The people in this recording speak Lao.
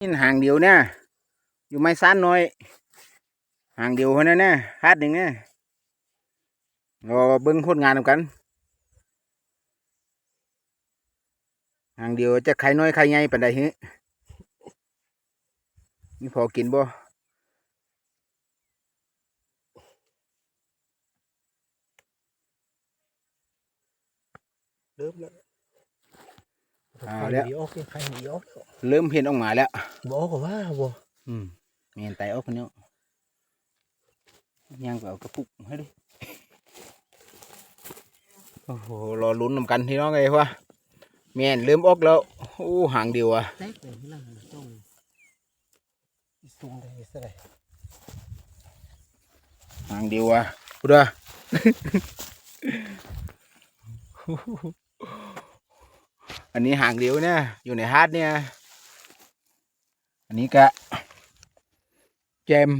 ນີ້ຫາງດຽວນະ ຢູ່ໄມ້ຊານນ້ອຍ ຫາງດຽວຫັ້ນນະ ຫາດໜຶ່ງນະ. ລໍເບິ່ງຜົນງານນຳກັນ ຫາງດຽວຈະໄຂ່ນ້ອຍໄຂ່ໃຫຍ່ປານໃດຫື ມີພໍກິນບໍ່? ເລີ່ມແລ້ວ ເອົາແລ້ວ ໄຂ່ດີອອກ ໄຂ່ດີອອກແລ້ວ ເລີ່ມເຫັນອອກມາແລ້ວ ບໍ່ອອກກໍວ່າບໍ່ ອືມ ແມ່ນໄຕອອກແລ້ວ ຍ່າງໄປເອົາກະປຸກໃຫ້ເດ້. ໂອ້ໂຫ ລໍລຸ້ນນຳກັນພີ່ນ້ອງເອີຍ ວ່າແມ່ນເລີ່ມອອກແລ້ວ. ໂອ້ ຫາງດຽວອະ ແຕກເລີຍ ຫຼັງສອງ ອີ່ສຸມໄດ້ເທົ່າໃດ ຫາງດຽວອະ ພຸ້ນເດີ. ອັນນີ້ຫາງດຽວນະ ຢູ່ໃນຫາດນີ້. ອັນນີ້ກະແຈ່ມ